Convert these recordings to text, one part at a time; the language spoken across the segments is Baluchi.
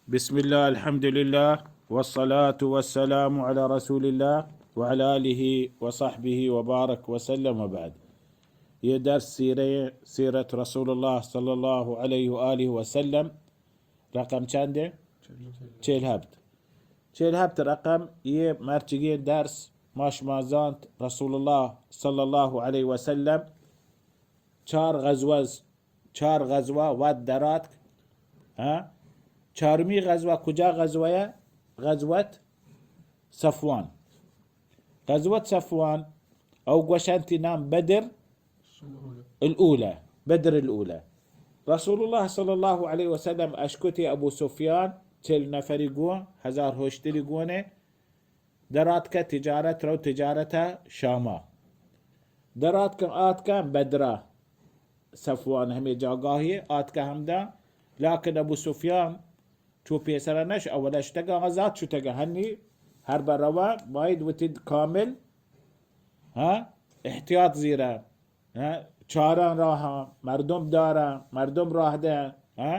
بسم الله، الحمد لله، والصلاة والسلام على رسول الله وعلى آله وصحبه وبارك وسلم وبعد. یہ درس سیرہ، سیرت رسول اللہ صلی اللہ علیہ وآلہ وسلم، رقم چندے؟ چہل ہپت. چہل ہپت رقم. یہ مرچگیں درس ما شما زانت رسول اللہ صلی اللہ علیہ وسلم چار غزوہ، چار غزوہ وت دراتک. ہاں؟ چارمی غزوہ کجا غزوہ یا؟ غزوت صفوان. غزوت صفوان او گوشنتی نام بدر الاولی. بدر الاولی. رسول اللہ صلی اللہ علیہ وسلم اشکتی ابو سفیان، چل نفری گون، ہزار ہوشتری گونے، دراتکہ تجارت رو، تجارت شاما. دراتکہ آتکہ بدرا، صفوان ہمیں جاگاہی آتکہ ہمدا، لیکن ابو سفیان چو پیسرا نش، اولا شتگا آزاد شتگا، ہنی ہر بر روا باید وتی کامل، ہاں، احتیاط زیرا، ہاں، چاراں راہاں، مردم داراں، مردم راہ دے، ہاں،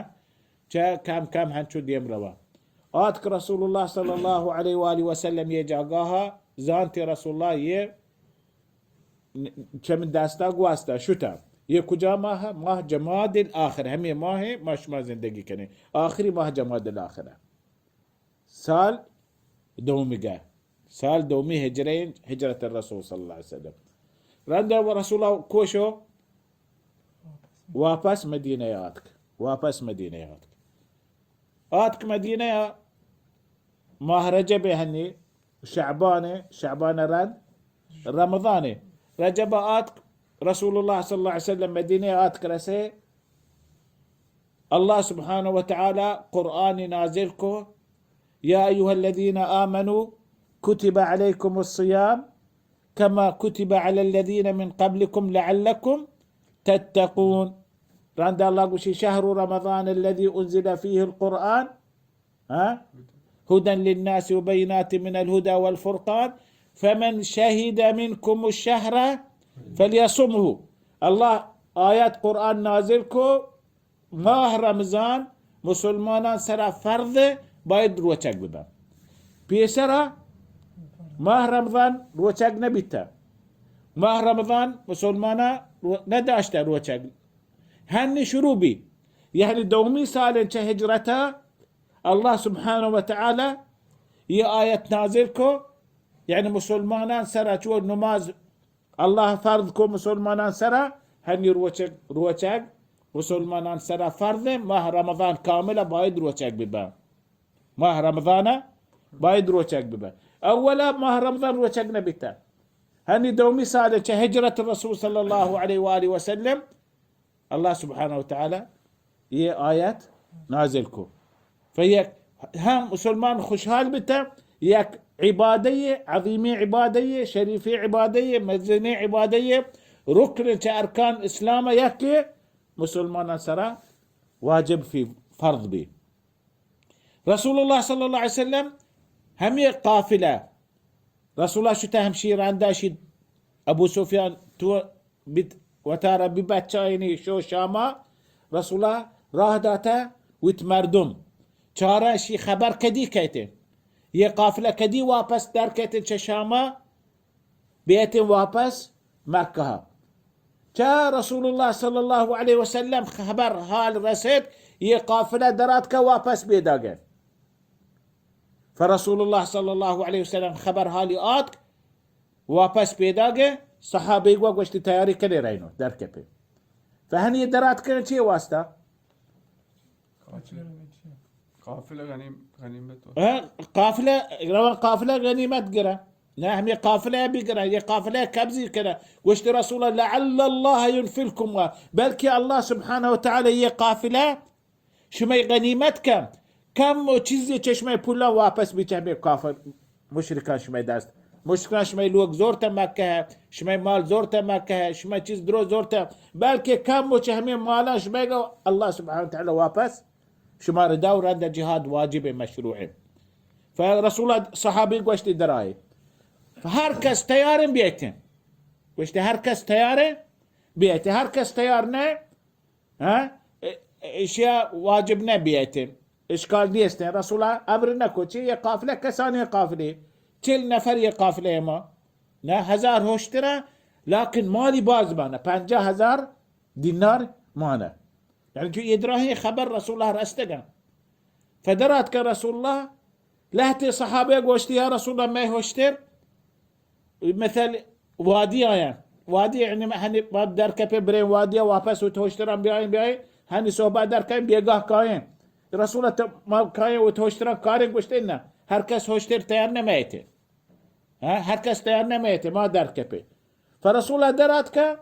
چہ کم کم ہنچو دیم روا. آتک رسول اللہ صلی اللہ علیہ وآلہ وسلم یہ جاگاہا، زانتی رسول اللہ یہ چہ من دستا گوستا شتا. یہ کجا ماہ؟ ماہ جمادی الاخر، ہمیں ماہ ما شما زندگی کنیں، آخری ماہ جمادی الاخر. سال دومی گہ، سال دومی ہجرین، ہجرت الرسول صلی اللہ علیہ وسلم. رندہ و رسول اللہ کوشو واپس مدینہ آتک، واپس مدینہ آتک. آتک مدینہ، ماہ رجب ہنی، شعبان، شعبان رند، رمضان. رجب آتک، رسول اللہ صلی اللہ علیہ وسلم مدینہ آتک رسے، اللہ سبحانہ و تعالی قرآن نازل کو، یا ایها الذین آمنوا کتب علیکم الصیام کما کتب علی الذین من قبلکم لعلکم تتقون. رند اللہ گوشی، شهر رمضان الذي أنزل فيه القرآن، ہاں؟ هدى للناس وبينات من الهدى والفرقان، فمن شهد منكم الشهر فليصمه. اللہ آیت قرآن نازل کو، ماہ رمضان مسلمانان سرا فرض، باید روچگ ببن. پیسرا ماہ رمضان روچگ نبیتا. ماہ رمضان مسلمانان رو-، نداشتہ روچگ. ہنی شروع بی. یعنی دومی سال چہ ہجرتا اللہ سبحانہ و تعالی یہ آیت نازل کو، یعنی مسلمانان سرا چو نماز اللہ فرض کو مسلمانان سرا، ہنی روچگ، روچگ مسلمانان سرا فرض، ماہ رمضان کامل باید روچگ ببا. ماہ رمضان باید روچگ ببا. اولا ماہ رمضان روچگ نبیتا. ہنی دومی سال چہ ہجرت رسول صلی اللہ علیہ وآلہ وسلم اللہ سبحانہ و تعالی یہ آیت نازل کو. فیک ہم مسلمان خوشحال بتا، یک عبادے، عظیمی عبادے، شریفی عبادے، مزنی عبادے، رکن چہ ارکان اسلام یک مسلمان سرا واجب فی فرض بی. رسول اللہ صلی اللہ علیہ وسلم ہمیں قافلہ، رسول اللہ شتہ ہمشی رندا شی ابو سفیان تو بیت وتارا بی بچائینی شو شاما. رسول اللہ راہ داتا وت مردم چارا شی خبر کدی کہتے، یہ قافلہ کدی واپس در کہتے چہ شاما بیتیں واپس مکہ. چہ رسول اللہ صلی اللہ علیہ وسلم خبر حال رسید، یہ قافلہ درات کا واپس بیداگے. فرسول اللہ صلی اللہ علیہ وسلم خبر حالی آتک، واپس پیداگے، صحابی گوا گوشتی تیاری کنے رہنو در کپے. فہنی درات کنے چی واسطہ؟ قافلہ غنیم-، غنیمت ہو. ہاں، قافلہ، روان قافلہ غنیمت گرا. نہ، ہمیں قافلہ بھی گرا، یہ قافلہ قبضی کرا. گوشت رسول اللہ، لعل اللہ ينفلكم، بلکہ اللہ سبحانہ و تعالی یہ قافلہ شمئے غنیمت کن. کم و چیزی چہ شمئے پولا واپس بیت ہمیں کافر مشرکان شمئے دست. مشرکان شمئے لوگ زورت مکہ ہے، شمئے مال زورت مکہ ہے، شمئے چیز درو زورت، بلکہ کم و چہ ہمیں مالا شمئے گو اللہ سبحانہ و تعالی واپس شما ردا و رند جہاد واجب مشروع. فرسول اللہ صحابی گوشتی درائے. ہر کس تیار بیتیں. گوشتی ہر کس تیار بیتیں. ہر کس تیار نہ، ہاں؟ اشیا واجب نہ بیتیں. اشکال نیست. رسول الله امر نکو چی، یه قافله کسانی قافله، چل نفر یه قافله ما، نه هزار هشتره، لکن مالی باز مانه، پنجاه هزار دینار مانه. یعنی چو ادراهی خبر رسول الله رستگن. فدرات که رسول الله، لهتی صحابه گوشتی، یا رسول الله، می هشتر مثل وادی آیاں. وادی یعنی هنی باید در کپے بریں وادی، واپس وت هشتران بیائیں، بیائیں، هنی صحبه در کئیں، بیگاه کائیں. رسول الله، ما کائیں وت هشتران کاریں؟ گوشتے نه، هر کس هشتر تیار نمیتے. ها؟ هر کس تیار نمیتے، ما در کپے. فرسول الله در آتکه،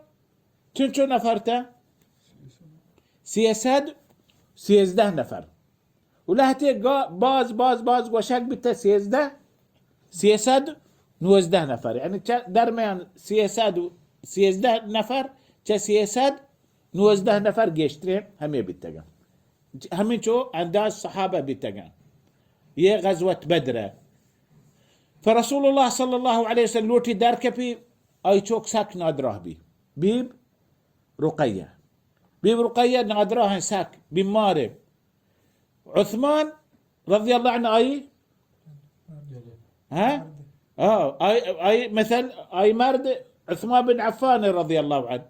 چنچو نفر ته؟ سیصد سیزده نفر. و لهتی گا-، باز، باز، باز گوشگ بیته سیزده، سیصد نوزده نفر. یعنی چه درمیان سیصد و سیزده نفر، چه سیصد نوزده نفر گیشترین همی بیتگن. همین چو انداز صحابه بیتگن. یه غزوت بدره. فرسول الله صلی الله علیه وسلم لوٹی در کپی، آئی چوک سک نادراہ بی. بیب رقیہ. بیب رقیہ نادراہ سک، بیمارے. عثمان رضی اللہ عنہ آئی، ها؟ آه، آئی، آئی مثل، آئی مرد عثمان بن عفان رضی اللہ عنہ.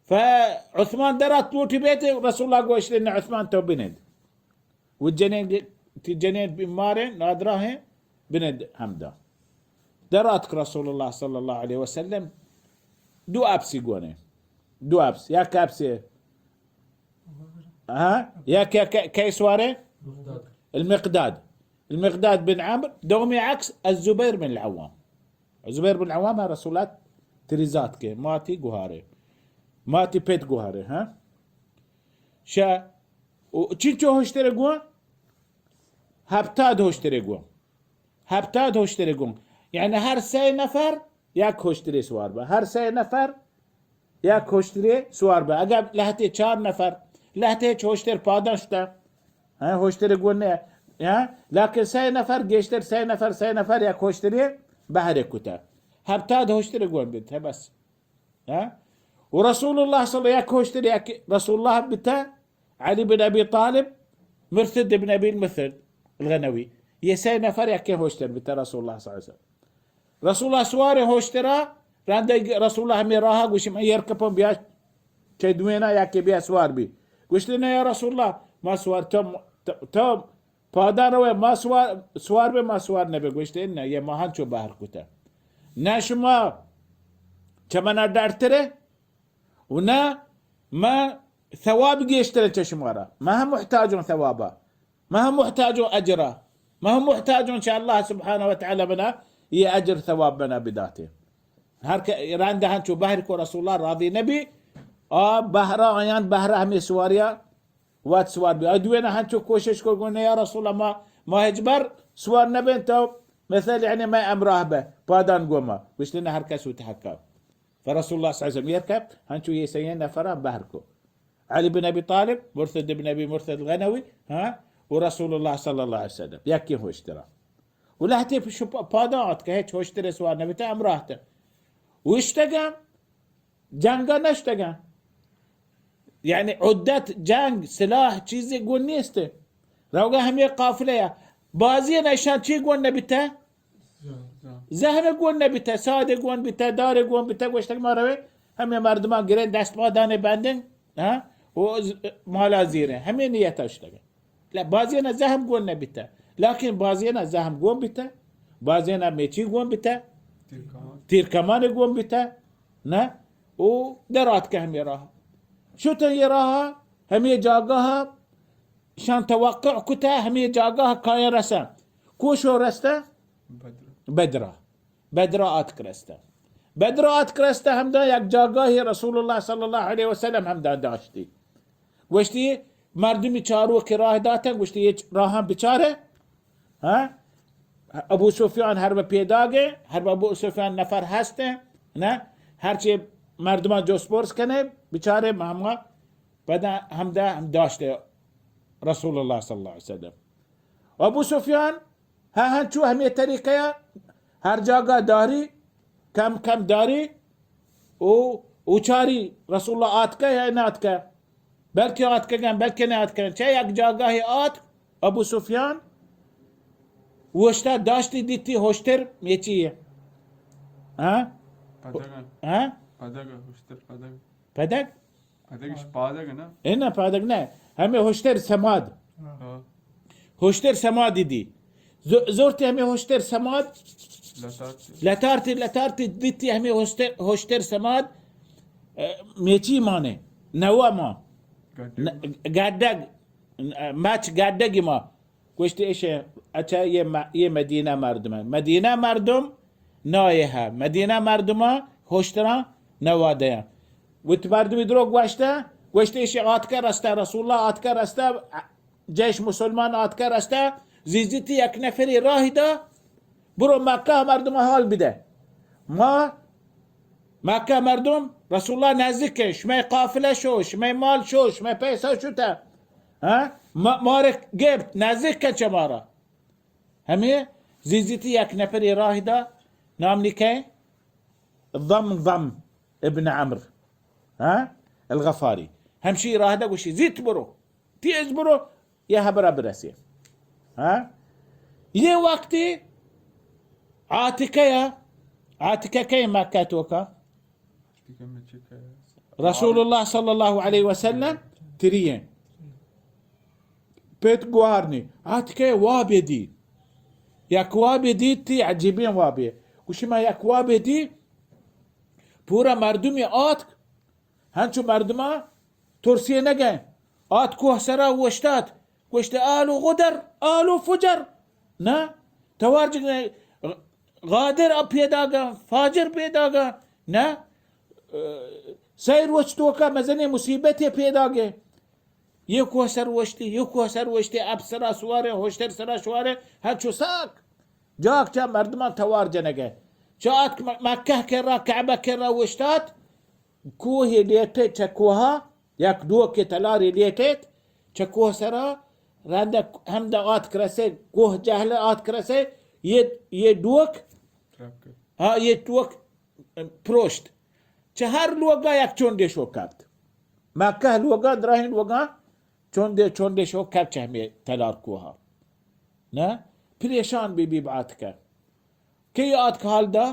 فعثمان درات لوٹی بیتے، رسول الله گوشت، نه عثمان تو بنند. و جنین، تی جنین بیماریں، نادراہیں، بنند همدا. در آتک رسول الله صلی الله علیه وسلم دو اپسی گونه. دو اپس، یک اپسی. ها؟ یک، یک، کی سواره؟ المقداد. المقداد بن عمرو، دومی عکس الزبیر بن العوام. زبیر بن عوام رسول الله تریزات که، ماتی گوهاره. ماتی پت گوهاره، ها؟ شا، و چنچو هشتره گون؟ هپتاد هشتره گون. هپتاد هشتره گون. یعنی هر سه نفر یک هشتره سوار به. هر سه نفر یک هشتره سوار به. اگر لهته چار نفر، لهته هچ هشتر پادان شته. ها، هشتره گون نه. ها؟ لکن سه نفر گیشتر، سه نفر، سه نفر یک هشتره بهره کته. هپتاد هشتره گون بیته، بس. ها؟ و رسول الله صلی الله یک هشتر یک رسول الله بیته، علی بن ابی طالب، مرثد بن ابی المرثد الغنوی. یه سه نفر یکی هشتر بیته رسول الله صلی الله علیه وسلم. رسول الله سوار هشترا، رنده رسول الله همی راها گوشی، من یر کپم بیا چه دوینا یکی بیا سوار بی. گوشتی، نه یا رسول الله، ما سوار، تو، تو، تو پادان روئے، ما سوار، سوار بے، ما سوار نبے. گوشتے، نه، یه ما هنچو بهر کته. نه شما چه منا ڈرتره و نه ما ثواب گیشتره چه شما را. ما هم محتاجون ثوابا. ما هم محتاجون اجرا. ما هم محتاجون چه الله سبحانه و تعالی منا یه اجر ثواب منا بداته. هر که رنده هنچو بهر کو رسول الله راضی نبی، آ بهرا آیان بهره همی سواریا وت سوار بی. آ دوینا هنچو کوشش کو، گون، یا رسول الله، ما، ما هچبر سوار نبین، تو مثل، یعنی، ما امراه به، پادان گوما. گوشتی، نه، هر کس وت حقا. فرسول الله صلی الله علیه وسلم یر کپت، هنچو یه سه نفران بهر کو. علی بن ابی طالب، مرثد بن ابی مرثد الغنوی، ها، و رسول الله صلی الله علیه وسلم. یکی هشترا. و لهتی پشو پا-، پادان آتکه، هچ هشتر سوار نبیته، امراه ته. و اشتگم، جنگا نشتگن. یعنی عدت، جنگ، سلاح، چیزی گون نیست. روگا همی قافله یا. بازی نشان چی گون نبیته؟ زهم گون نبیته، ساد گون بیته، دار گون بیته، گوشتگ ما روی، همی مردمان گرین دست ما دانه بندن، ها؟ و ز-، مالا زیره. همی نیت اشتگن. لا، بازینا زهم گون نبیته. لکن بازینا زهم گون بیته. بازینا میچی گون بیته. تیر کمان. تیر کمان گون بیته. نه؟ او در آتکه همی راه. شتن یه راه، همی جاگاه، شان توقع کته، همی جاگاه کاین رسه. کوشو رسته؟ بدر. بدرا. بدرا آتک رسته. بدرا آتک رسته همدا یک جاگاهی رسول الله صلی الله علیه وسلم همدا داشتی. گوشتی، مردمی چاروک راه داتن، گوشتی، یه راهان بچاره. ها؟ ابو سفیان هر به پیداگه، هر به ابو سفیان نفر هسته، نه؟ هرچی مردمان جست پرس کنه، بچاره مهما پدا همدا هم داشته رسول الله صلی الله علیه وسلم. و ابو سفیان ها هنچو همی طریقه هر جاگا داری، کم کم داری، او، او چاری رسول الله آتکه یا ناتکه؟ بلکه آتکگن، بلکه نه آتکگن. چه یک جاگاهی آتک، ابو سفیان اوشتا داشتی، دیتی ہوشتر میچی. ها؟ پدگ. ها؟ پدگ، ہوشتر پدگ. پدگ؟ پدگش پادگ نه؟ اے نه، پادگ نه. همه هشتر سماد. ها. هشتر سمادی دی. ز-، زرتی همه هشتر سماد. لتارتی. لتارتی، لتارتی دیتی همه هشتر، هشتر سماد. اه، میچی مانه. نوا ما. گڈگ. ن-، گڈگ. اه، مچ گڈگی ما. گوشتی ایشے، اچھا، یہ م-، یہ مدینہ مردم ہے. مدینہ مردم نایه ها. مدینہ مردم ها هشتران نوا دیان. وت مردمی دروغ گوشته، گوشته ایشی آتکه رسته، رسول الله آتکه رسته، جیش مسلمان آتکه رسته، زیزیتی یک نفری راهی دا، برو مکه مردم حال بده. ما مکه مردم، رسول الله نزدیک کن، شمه قافله شو، شمه مال شو، شمه پیسه شو تا. ها؟ ما، مارک گپت، نزدیک کن چه مارا. همه زیزیتی یک نفری راه دا، نام نیکه ضمضم ابن عمرو، ها؟ الغفاری. همشی راه دا گوشی، زیت برو، تیز برو، یه هبرا برسی. ها؟ یه وقتی عاتکه یا، عاتکه که مکه توکا؟ رسول الله صلی الله علیه و سلم تریه. پت گوهر نی. آتکه وابه دی. یک وابه دی تی عجیبین وابه. گوشی ما یک وابه دی. پورا مردمی آتک. هنچو مردما ترسیه نگه. آت کوه سرا وشتات. گوشت آلو غدر، آلو فجر. نه؟ توار جگه غادر ا پیداگه، فاجر پیداگه. نه؟ اه، سیر وچ توکا مزنه مصیبتی پیداگه. یه کوه سر وشتی، یه کوه سر وشتی، اب سرا سواره، هشتر سرا شواره، هنچو ساک. جاک چه مردمان توار جنگه. چه آتک م-، مکه کرا، کعبه کرا وشتات، کوه لیته چه کوها، یک دوک تلاری لیته، چه کوه سرا، رنده همده آتک رسه، کوه جهل آتک رسه، یه، یه دوک، ها، یه دوک پروشت. چه هر لوگا یک چونده شو کپت. مکه لوگا، دراهین لوگا، چونده، چونده شو کپت چه همه تلار کوها. نه؟ پریشان بی بی آتکه. کی آتک حال دا؟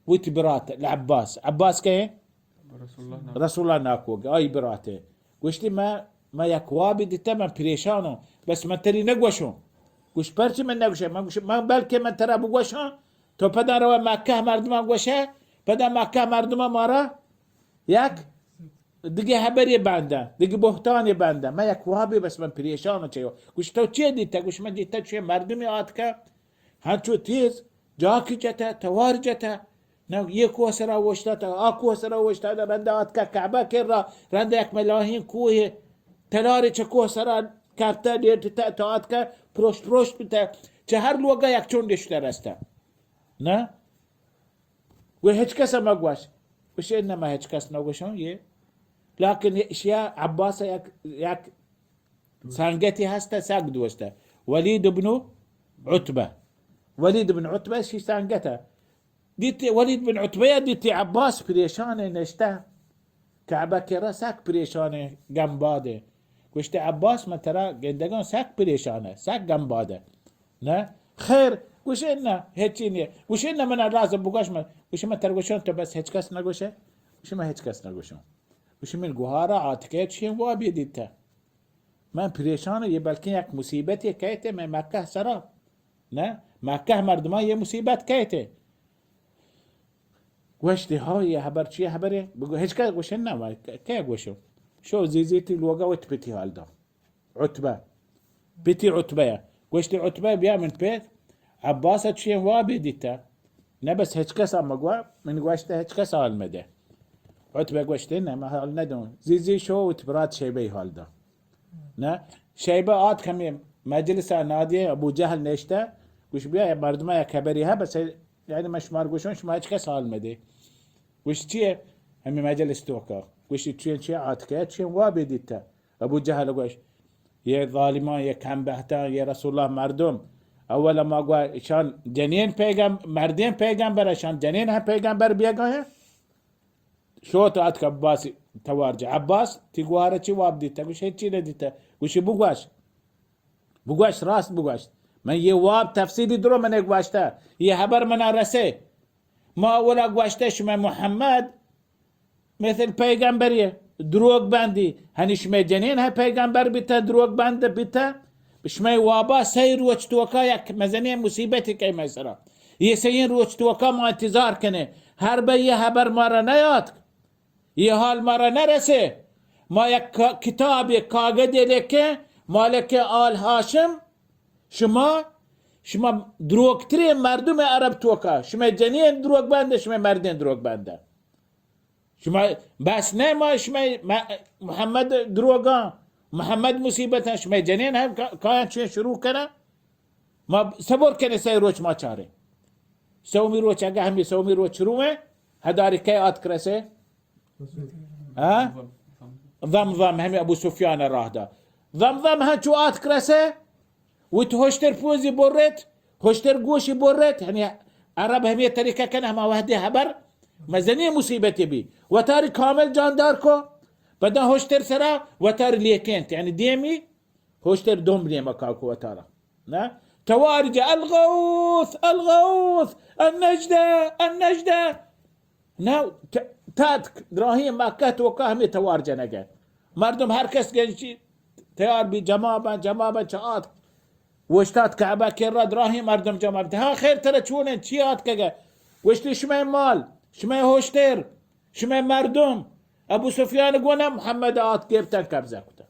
وتی برات، العباس. عباس که؟ رسول الله ناکو. رسول الله ناکو، آئی براته. گوشتی، من، من یک وابی دیته، من پریشانم. بس من تری نگوشم. گوش، پرچی من نگوشم؟ من گوشم، من بلکه من ترا بگوشم، تو پدا روه مکه مردمان گوشه، پدا مکه مردمان مارا یک دگه هبری بنده، دگه بهتانی بنده. من یک وابی بس من پریشانم چه. گوش، تو چی دیته؟ گوش، من دیته چه مردمی آتکه، هنچو تیز، جاکی جته، توار جته. نه، یه کوه سرا وشتاته، آ کوه سرا وشتاته، رنده آتکه کعبه کرا، رنده یک ملاهین کوه، تلاری چه کوه سرا کپته، دیرته تا آتکه، پروشت پروشت بته، چه هر لوگا یک چونده شته رسته. نه؟ گوی هچ کس مگوش. گوشی نه، من هچ کس نگوشم یه. لکن اشیا عباس یک، یک سنگتی هسته، سک دوسته. ولید ابن عتبه. ولید ابن عتبه شی سنگته. دیتی ولید بن عتبه دیتی عباس پریشان نشته. کعبه کرا سک پریشان گم باده. گوشته عباس، من ترا گندگان سک پریشانه، سک گم باده. نه؟ خیر، گوشه نه، هچی نیه. گوشه نه، من لازم بگوش من. گوشه من ترا گوشم، تو بس هچ کس نگوشه. گوشه من هچ کس نگوشم. گوشه من گوهارا آتکه چین وابی دیته. من پریشانم، یه بلکن یک مصیبتی کیته من مکه سرا. نه؟ مکه مردمان یه مصیبت کیته. گوشتی، ها، یه هبر چیه هبره؟ بگو، هچ کس گوشه نه، من که گوشم. شو زیزیتی لوگا وت پتی حال دام. عتبه. پتی عتبه. گوشتی، عتبه، بیا من پت عباس چین وابی دیته. نه بس هچ کس هم مگو، من گوشته هچ کس حال مده. عتبه گوشته، نه، من حال ندم. زیزی شو وت برات شیبه حال دام. نه؟ شیبه آتک همی مجلس نادی ابو جهل نشته. گوش بیا، مردم یک خبری ها، بس یعنی من شمار گوشم، شما هچ کس حال مده. گوش چیه؟ همی مجلس توکا. گوش چیه، چیه آتکه، چیه وابی دیته. ابو جهل گوش، یه ظالمان، یه کم بهتان، یه رسول الله مردم. اولا ما گوش، ایشان جنین پیغم-، مردین پیغمبر، ایشان جنین هم پیغمبر بیگاه. شوت آتک عباس توار جا. عباس، تی گوهر چی واب دیته؟ گوش هچی ندیته. گوشی بگوش. بگوش، راست بگوشت. من یہ واب تفصیلی درو من گوشتہ، یہ حبر منا رسے. ما اولا گوشتہ شما محمد مثل پیغمبری دروگ بندی، ہنی شما جنین ہے پیغمبر بیتا، دروگ بند بیتا. شما وابا سہ روچ توکا یک مزنی مصیبتی کئی مئے سرا. یہ سہ روچ توکا ما انتظار کنے، ہر بہ یہ حبر مارا نیاتک. یہ حال مارا نرسے. ما یک کا-، کتاب، یک کاغذ لکھیں، مالک آل ہاشم، شما، شما دروگترین مردم عرب توکا، شما جنین دروگ بندہ، شما مردین دروگ بندہ. شما بس نہ ما شما م-، محمد دروگاں، محمد مصیبتاں، شما جنین ہم کا-، کایاں چویں شروع کناں. ما صبر کنے سہ روچ ما چاریں. سومی روچ اگہ ہمی سومی روچ شروع ہیں، ہداری کئے آتک رسے؟ ہاں؟ ضمضم ہمیں ابو سفیان راہ دا. ضمضم ہاں چو آتک رسے، وت ہشتر پوزی برت، ہشتر گوشی برت، یعنی عرب ہمیں طریقہ کن ہما وحدی حبر مزنی مصیبتی بی. وتاری کامل جاندار کو، پدا ہشتر سرا وتاری لیکینت، یعنی دیمی ہشتر دوم نیمکا کو وتارا. نہ؟ توار جا الغوث، الغوث، النجدہ، النجدہ. نہ، ت-، تاتک دراہیں مکہ توکا ہمیں توار جنگہ. مردم ہر کس گنچی تیار بی، جمع بن، جمع بن چہ آتک. وشتات کعبہ کرا دراہیں مردم جمع بی. ہاں خیر ترا چونیں، چی آتکگہ؟ وشتی شمئے مال، شمئے ہوشتر، شمئے مردم. ابو سفیان گونا محمد آت گرتن قبضہ کتا.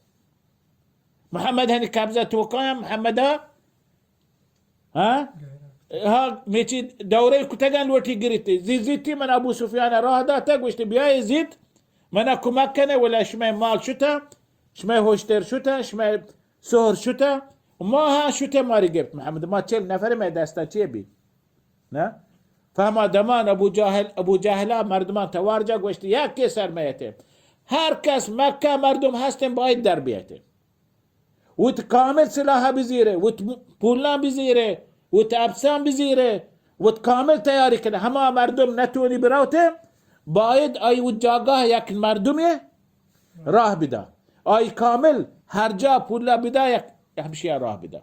محمد ہنی قبضہ توکایا محمد، ہاں؟ ہاں، میچی دورے کتگن لوٹی گریتی. زی زیتی من ابو سفیان راہ داتا، گوشتی بیائے زیت، منا کمک کنے، ولا شمئے مال شتا، شمئے ہوشتر شتا، شمئے سہر شتا، ما ہاں شتے ماری گپت محمد، ما چل نفر مئے دستا چے بی؟ نہ؟ فہما دمان ابو جہل، ابو جہلا مردمان توار جا گوشت، یکے سر میتے. ہر کس مکہ مردم ہستیں باید در بیتے. وت کامل سلاح بزیرے، وت پولان بزیرے، وت اپسان بزیرے، وت کامل تیاری کنے. ہما مردم نتونی بروتے، باید آئی وت جاگاہ یک مردمی راہ بدا. آئی کامل ہر جا پولا بدا یک ہمشیا راہ بدا.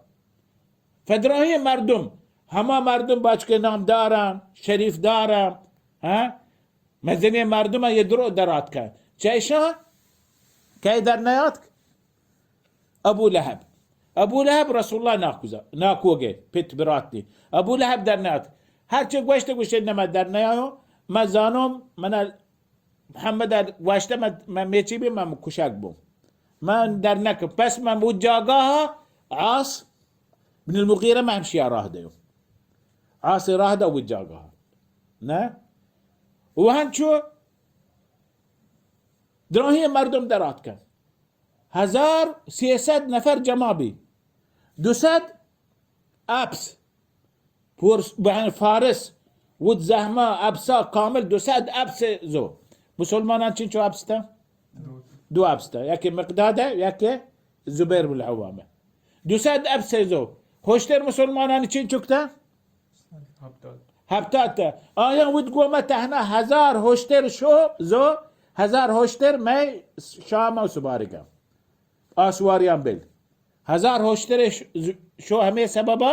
فدراہیں مردم، ہما مردم باچکے نامداراں، شریف داراں، ہاں؟ مزنیں مردم یہ درو درات کن. چہ اشاں کئے در نیاتک؟ ابو لہب. ابو لہب رسول اللہ ناکوزا-، ناکوگے پت برات دی. ابو لہب در نیاتک. ہرچے گوشت گوشت نہ من در نیایوں، من زانوں، من محمد ء گوشتہ، من، من میچی بی، من کشگ بوں. من در نکم. پس من او جاگاہ عاص بن المغیرہ من ہمشی راہ دیوں. عاص راہ دا او جاگاہ. نہ؟ و ہنچو دراہیں مردم در آتکن. ہزار سیصد نفر جمع بی. دو صد اپس، پورس، بہن فارس، وت زہمہ اپسا کامل دو صد اپس زو. مسلمانان چنچو اپس تا؟ دو اپس تا. یکے مقداد ہے، یکے زبیر بن العوام ہے. دو صد اپس زو. ہوشتر مسلمانان چنچک تا؟ ہپتاد تا. آیاں وت گوما تہنا ہزار ہوشتر شو زو، ہزار ہوشتر مئے شام و سبارگا. آسواریان بل. ہزار ہوشتر ش-، شو ہمے سببا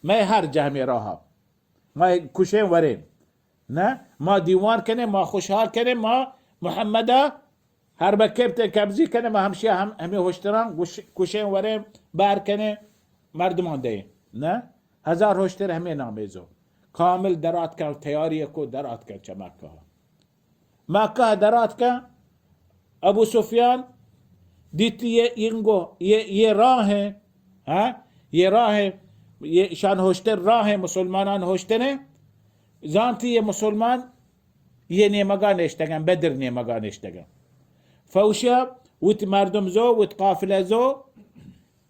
مئے ہر جہ ہمے راہا. ما کشیں وریں. نہ؟ ما دیوان کنیں، ما خوشحال کنیں، ما محمدا ہر بہ کپت قبضی کنیں، ما ہمشیا ہم، ہمے ہوشتران گوش-، کشیں وریں، بار کنیں، مردمان دئیں. نہ؟ ہزار ہوشتر ہمے نامے زو. کامل درات کن، تیاری کو درات کن چہ مکہ. مکہ دراتکہ، ابو سفیان دیت یہ انگو، یہ، یہ راہ ہیں، ہاں؟ یہ راہ ہیں، یہ شان ہوشتر راہ ہیں، مسلمانان ہوشتر ہیں. زانتی یہ مسلمان یہ نیمگا نشتگن، بدر نیمگا نشتگن. فوشیا وت مردم زو، وت قافلہ زو،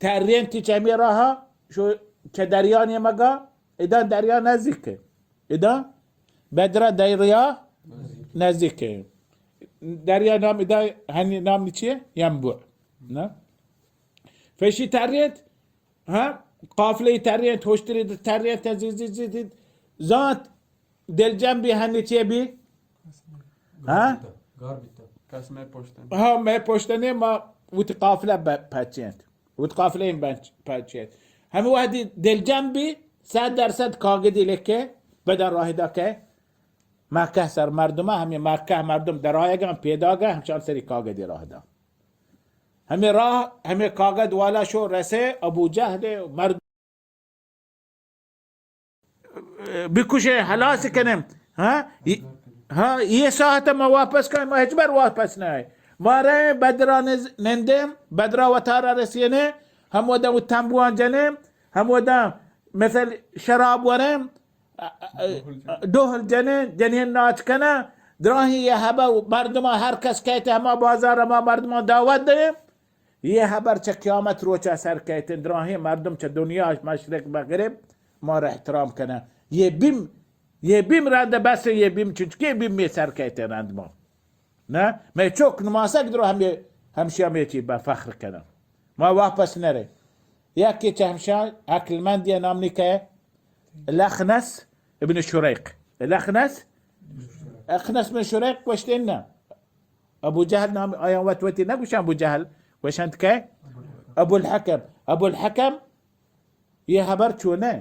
ترینتی چمی راہا، شو چہ دریا نیمگا، ادا دریا نزدیک ہے. ادا بدرا دریا نزدیک ہے. دریا نام ادا ہنی نام چیے؟ ینبوع. نہ؟ فشی ترینت، ہاں؟ قافلہ ترینت، ہوشتری ترینت، زی، زی، زی، زی، زانت دل جم بی ہنی چیے بی؟ ہاں؟ گار بیتا. کس مئے پشتن. ہاں، مئے پشتنے ما وتی قافلہ ب-، پچینت. وت قافلہ این بنچ پچیت. ہمیں وحدی دلجم بی، صد درصد کاگدی لکھے، بدن راہ دا کہ مکہ سر مردمہ، ہمیں مکہ مردم درآیگا پیداگا، ہمشان سری کاگدی راہ دا. ہمیں راہ، ہمیں کاگد والا شو رسے ابو جہل مردم بکشے، ہلاس کنے. ہاں، ای-، ہاں، یہ ساعت ما واپس کائیں، ما ہچبر واپس نہ آئے. ما رہے بدرا نز-، نندے، بدرا وتارا رسینے، ہم ودا وہ تنبوان جنے، ہم ودا مثل شراب ورے، ڈوہل جنے، جنین ناچ کنے، دراہیں یہ ہبا مردما ہر کس کہتے ہما بازار ہما مردما دعوت دے. یہ ہبر چہ قیامت روچا سر کئیت، دراہیں مردم چہ دنیا مشرق مغرب مارا احترام کنن. یہ بیم، یہ بیم رند بس، یہ بیم چنچکے بیم می سر کئیت رند ما. نہ، مئے چوک نماسگ درو ہمے، ہمشی ہمے چی با فخر کنن. ما واپس نرے. یکی چہ ہمشان عقل مندی نام نکے، الاخنس ابن شریق. الاخنس، اخنس بن شریق گوشت انہ. ابو جہل نام آیاں وت وتی نگوشن ابو جہل، گوشنت کہ ابو الحکم. ابو الحکم، یہ ہبر چونہ.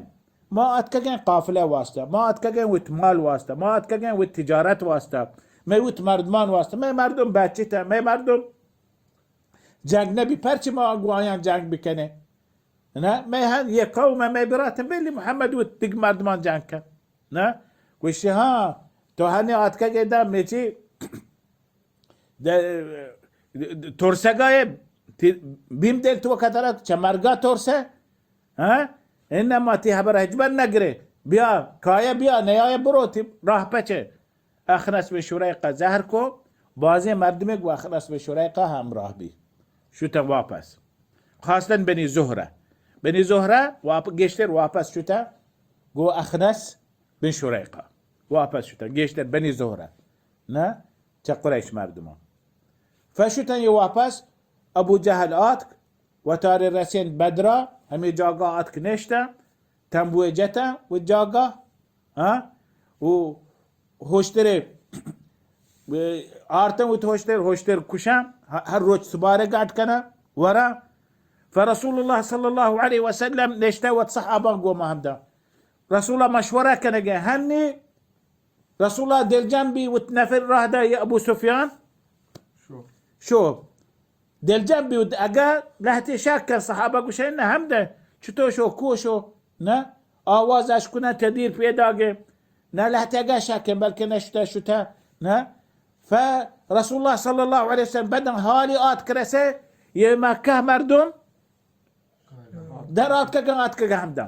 ما آتکگیں قافلہ واسطہ، ما آتکگیں وت مال واسطہ، ما آتکگیں وت تجارت واسطہ، مئے وت مردمان واسطہ، مئے مردم بچتہ، مئے مردم جنگ نبی، پرچہ ما گو آیاں جنگ بکنیں؟ نہ، مئے ہن یہ قوم، مئے برات، بلی محمد وت دگ مردمان جنگ کن. نہ، گوشی ہاں، تو ہنی آتکگے دا میچی د-، د-، ترسگا ئے، تی-، بیم دل تو کترت، چہ مرگا ترسے؟ ہاں؟ انما تی ہبر ہچبر نگرے. بیا، کایہ بیا، نیایہ برو، تی راہ پچے. اخنس بن شریقہ زہر کو، بازیں مردمے گو اخنس بن شریقہ ہمراہ بی. شتہ واپس. خاصتاً بنی زہرہ. بنی زہرہ واپ-، گیشتر واپس شتہ گو اخنس بن شریقہ. واپس شتہ گیشتر بنی زہرہ. نہ؟ چہ قریش مردمان. فشتن یہ واپس، ابو جہل آتک، وتارے رسین بدرا، ہمیں جاگا آتک نشتہ، تنبوے جتہ و جاگا، ہاں؟ و ہوشترے، آرتن وت ہوشتر، ہوشتر کشاں، ہ-، ہر روچ سبارے گاٹ کناں، وراں. فرسول اللہ صلی اللہ علیہ وسلم نشتہ وت صحابہ گوما ہمدا. رسول اللہ مشورہ کنگے، ہنی رسول اللہ دلجم بی وت نفر راہ دا یہ ابو سفیان شو. شو. دلجم بی وت اگہ لہتے شک کن صحابہ گوشے نہ ہمدا چطور شو کو شو نہ آواز اش کنن تدیر پیداگے نہ لہتے اگہ شک کن بلکہ نشتہ شتہ نہ فرسول اللہ صلی اللہ علیہ وسلم بدن حالی آتک رسے یہ مکہ مردم در آتکگن آتکگن ہمدا.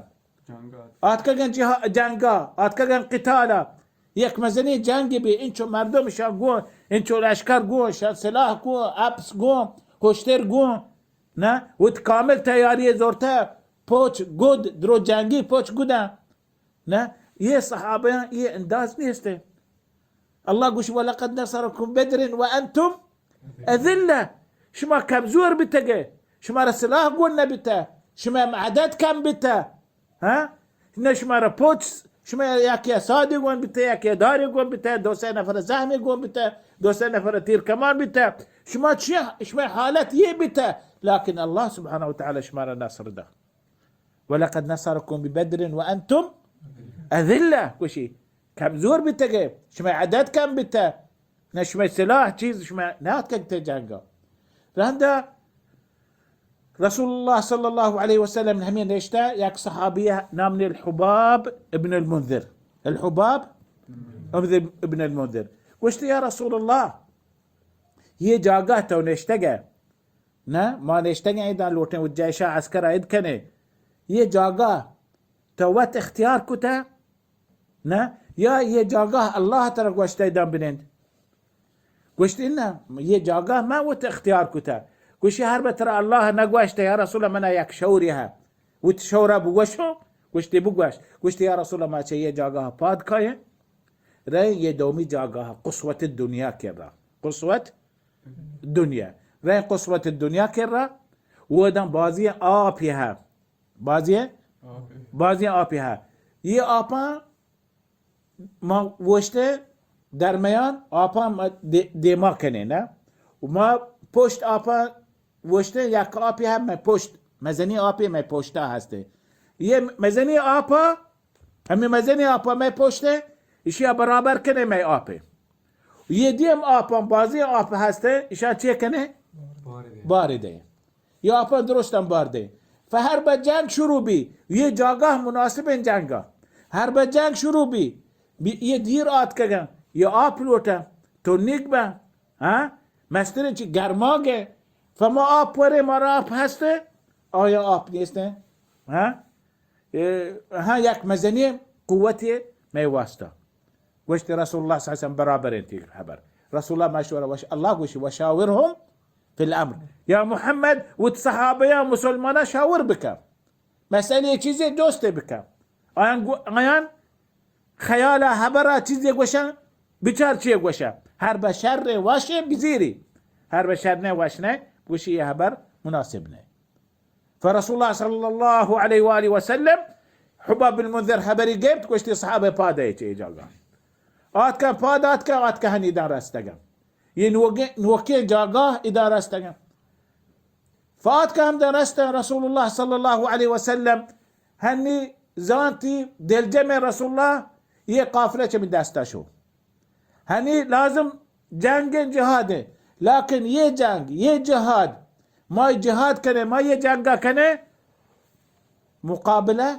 آتکگن جہا-، جنگا، آتکگن قتالا. یک مزنی جنگ بی، انچو مردم شان گون، انچو لشکر گون، شان سلاح گون، اپس گون، ہوشتر گون. نہ، وت کامل تیاری زورتہ، پوچ گد، درو جنگی پوچ گدن. نہ، یہ صحابیاں یہ انداز نیست. اللہ گوش، ولقد نصرکم بدر وانتم اذلہ. شما کمزور بیتگے، شما را سلاح گون نبیتہ، شما عدد کم بیتہ. ہاں؟ نہ شما را پوچ، شما یکی سادی گون بیتہ، یکی داری گون بیتہ، دو سه نفر زخمی گون بیتہ، دو سه نفر تیر کمان بیتہ. شما چی، شما حالت یہ بیتہ، لیکن اللہ سبحانہ و تعالی شما را نصر دا. ولقد نصرکم ببدر وانتم اذلہ. گوشی، کمزور بیتگے، شما عدد کم بیتہ، نہ شما سلاح چیز، شما نہ آتکگ تے جنگا. رندا رسول اللہ صلی اللہ علیہ وسلم ہمیں نشتہ، یک صحابی نام نے الحباب ابن المنذر. الحباب ابن المنذر. گوشت، یا رسول اللہ، یہ جاگہ تو نشتگے، نہ، ما نشتگیں ادا لوٹیں و جیشا عسکر اید کنے. یہ جاگہ تو وت اختیار کتہ، نہ، یا یہ جاگہ اللہ ترا گوشتہ ادا بنند؟ گوشت، نہ، یہ جاگہ ما وت اختیار کتہ. گوشی، ہر بہ ترا اللہ نگوشتہ، یا رسول، منا یک شوری ہے. وت شورا بگوشو؟ گوشتی، بگوش. گوشتی، یا رسول، ما چہ یہ جاگہ پاد کائیں، رئیں یہ دومی جاگہ قصوت دنیا کرا. قصوت دنیا. رئیں قصوت دنیا کرا، وداں بازی آپ یہ ہے. بازی؟ آپ یہ. بازی آپ یہ ہے. یہ آپاں ما وشتے درمیان آپاں ما دے-، دیما کنیں، نہ؟ و ما پشت آپاں وشتے یک آپ یہ ہے، ما پشت مزنی آپے مئے پشتا ہستے. یہ مزنی آپا، ہمیں مزنی آپا مئے پشتے، اشیا برابر کنے مئے آپے. یہ دیم آپاں، بازی آپ ہستے، اشان چے کنے؟ بار دے. بار دے. یا آپاں درستاں بار دے. فہر بہ جنگ شروع بی، یہ جاگہ مناسبیں جنگا. ہر بہ جنگ شروع بی، بی یہ دیر آتکگاں، یہ آپ لوٹاں، تو نیک بہ، ہاں؟ مستریں چی گرماگے، فما آپ ورے، مارا آپ ہستے، آیا آپ نیستیں، ہاں؟ اے، ہاں، یک مزنی قوتی مئے واسطہ. گوشت رسول اللہ صلی اللہ علیہ وسلم برابر انت یہ خبر. رسول اللہ مشورہ وش، اللہ گوشی وشاورهم فی الامر. یا محمد، وت صحابہ یا مسلمانہ شاور بکن. مسئلہ چیزے دوست بکن. آیان گو-، آیان خیال خبر چیزے گوشن، بچار چیے گوشن. ہر بہ شر وش بزیری. ہر بہ شر نہ وش نہ، گوشی یہ خبر مناسب نہ. فرسول اللہ صلی اللہ علیہ وآلہ وسلم، حباب بن منذر خبری گپت، گوشتی صحابہ پاد ائے چہ اے جاگہ. آتکا پاد آتکا، آتکا ہنی دان رستگا. یہ نوکیں، نوکیں جاگہ ادا رستگا. فاتکا ہم دان رستگا رسول اللہ صلی اللہ علیہ وسلم. ہنی زانتی دلجم رسول اللہ، یہ قافلہ چمی دستا شو. ہنی لازم جنگ جہاد ہے، لیکن یہ جنگ، یہ جہاد، ما یہ جہاد کنے، ما یہ جنگ کنے، مقابلہ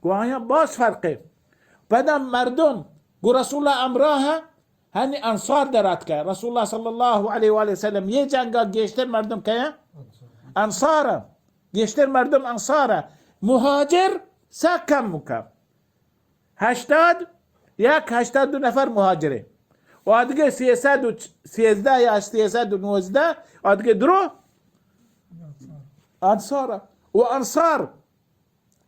گو آیاں باز فرق ہے. پدا مردم گو رسول اللہ امراہ، ہنی انصار در آتکہ. رسول اللہ صلی اللہ علیہ وآلہ وسلم یہ جنگا گیشتر مردم کیا؟ انصار. گیشتر مردم انصار. مہاجر سا کم مکہ. ہشتاد یک، ہشتاد دو نفر مہاجرے. و آدگہ سیصد و سیزدہ یا سیصد و نوزدہ آدگہ درو انصار. و انصار،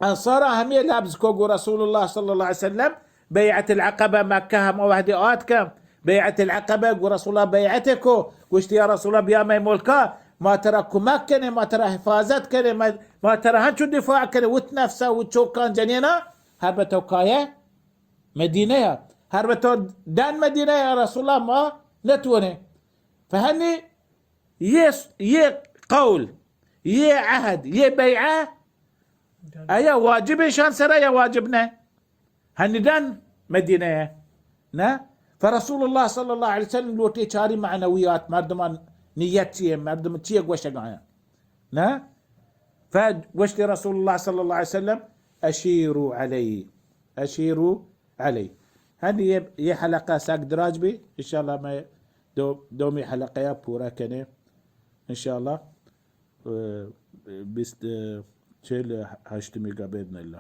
انصار ہمیں لفظ کو گو رسول اللہ صلی اللہ علیہ وسلم بیعت العقبہ مکہ ہم وحدی آتکا. بیعت العقبہ گو رسول اللہ بیعت کو، گوشتی یا رسول اللہ بیا مئے ملکا، ما ترا کمک کنے، ما ترا حفاظت کنے، ما، ما ترا ہنچو دفاع کنے، وت نفسا، وت چوکان جنینا، ہر بہ تو کایہ مدینہ یا، ہر بہ تو دن مدینہ یا رسول اللہ ما نتونے. فہنی یہ، یہ قول، یہ عہد، یہ بیعہ، آیا واجب شان سرا یا واجب نہ؟ ہنی دن مدینہ ہے. نہ؟ فرسول اللہ صلی اللہ علیہ وسلم لوٹی چاری معنویات، مردمان نیت چیئے، مردم چیئے گوشگایا. نہ؟ فگوشت رسول اللہ صلی اللہ علیہ وسلم، اشیروا علی، اشیروا علی. ہنی یہ، یہ حلقہ سک دراج بی، انشاءاللہ میں دو، دومی حلقہ یا پورا کنے، انشاءاللہ. بیست، چہل ہشتمی گا باذن اللہ.